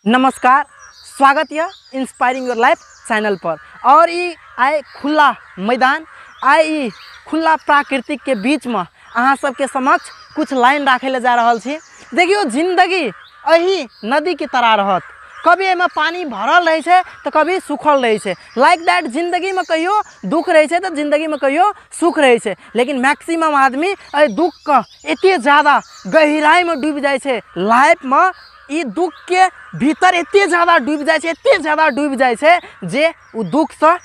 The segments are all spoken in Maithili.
नमस्कार, स्वागत यऽ इंस्पायरिंग your life channel पर। और ई आइ खुला मैदान, आइ ई खुला प्राकृतिक के बीच में अहाँ सबके समक्ष कुछ लाइन राखै लए जा रहल छी। देखियौ, जिंदगी एही नदी के तरह रहत, कभी एहिमे पानि भरल रहै छै तऽ कभी सूखल रहै छै। लाइक that जिंदगीमे कहियो दुख रहै छै तऽ जिंदगीमे कहियो सुख रहै छै, लेकिन मैक्सिमम आदमी एहि दुखके एते जादा गहराइमे डूबि जाइ छै, लाइफमे ई दुखके भीतर एते जादा डूबि जाइ छै, एते जादा डूबि जाइ छै जे ओ दुखसँ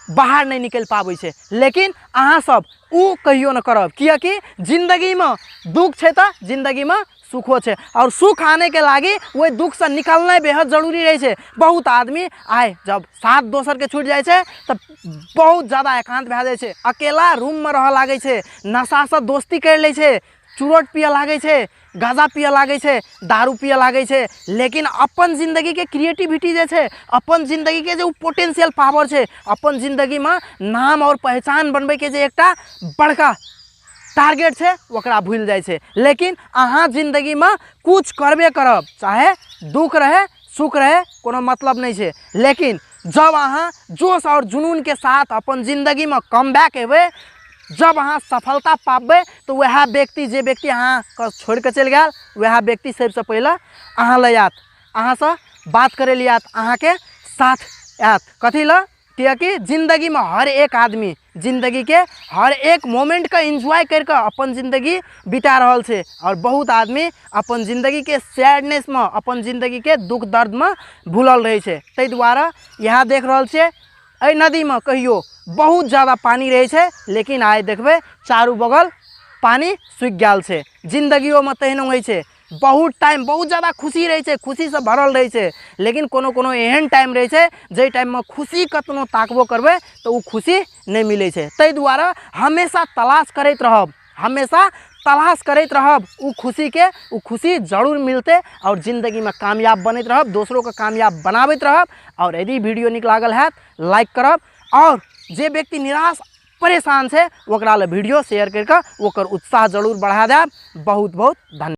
बाहर नहि निकलि पाबै छै। लेकिन अहाँ सब ओ कहियो नहि करब, किएकि जिन्दगीमे दुख छै तऽ जिन्दगीमे सुखो छै, आओर सुख आनैके लागि ओहि दुखसँ निकलनाइ बेहद जरूरी रहै छै। बहुत आदमी आइ जब साथ दोसरके छुटि जाइ छै तऽ बहुत जादा एकान्त भए जाइ छै, अकेला रूममे रहऽ लागै छै, नशासँ दोस्ती करि लै छै, चुरट पिअ लागै छै, गाँजा पिअ लागै छै, दारू पिअ लागै छै। लेकिन अपन जिन्दगीके क्रिएटिविटी जे छै, अपन जिन्दगीके जे ओ पोटेंशियल पावर छै, अपन जिन्दगीमे नाम आओर पहचान बनबैके जे एकटा बड़का टारगेट छै, ओकरा भूलि जाइ छै। लेकिन अहाँ जिन्दगीमे कुछ करबे करब, चाहे दुख रहै सुख रहै, कोनो मतलब नहि छै। लेकिन जब अहाँ जोश आओर जुनूनके साथ अपन जिन्दगीमे कम बैक हेबै, जब अहाँ सफलता पाबबै, तऽ वएह व्यक्ति जे व्यक्ति अहाँके छोड़िकऽ चलि गेल, वएह व्यक्ति सबसँ पहिले अहाँ लग आयत, अहाँसँ बात करै लए आयत, अहाँके साथ आयत। कथी लए? किएकि जिन्दगीमे हर एक आदमी जिन्दगीके हर एक मोमेन्टके एन्जॉय करिकऽ अपन जिन्दगी बिता रहल छै, आओर बहुत आदमी अपन जिन्दगीके सैडनेसमे, अपन जिन्दगीके दुःख दर्दमे भूलल रहै छै। ताहि दुआरे इएह देख रहल छियै, एहि नदीमे कहियो बहुत जादा पानि रहै छै, लेकिन आइ देखबै चारू बगल पानि सुखि गेल छै। जिन्दगियोमे तहिना होइ छै, बहुत टाइम बहुत जादा खुशी रहै छै, खुशीसँ भरल रहै छै, लेकिन कोनो कोनो एहन टाइम रहै छै जाहि टाइममे खुशी कतनो ताकबो करबै तऽ ओ खुशी नहि मिलै छै। ताहि दुआरे हमेशा तलाश करैत रहब, हमेशा तलाश करैत रहब ओ खुशीके, ओ खुशी जरूर मिलतै, आओर जिन्दगीमे कामयाब बनैत रहब, दोसरोके कामयाब बनाबैत रहब। आओर यदि वीडियो नीक लागल हैत लाइक करब, आओर जे व्यक्ति निराश परेशान छै ओकरा लए वीडियो शेयर करिकऽ ओकर उत्साह जरूर बढ़ा देब। बहुत बहुत धन्यवाद।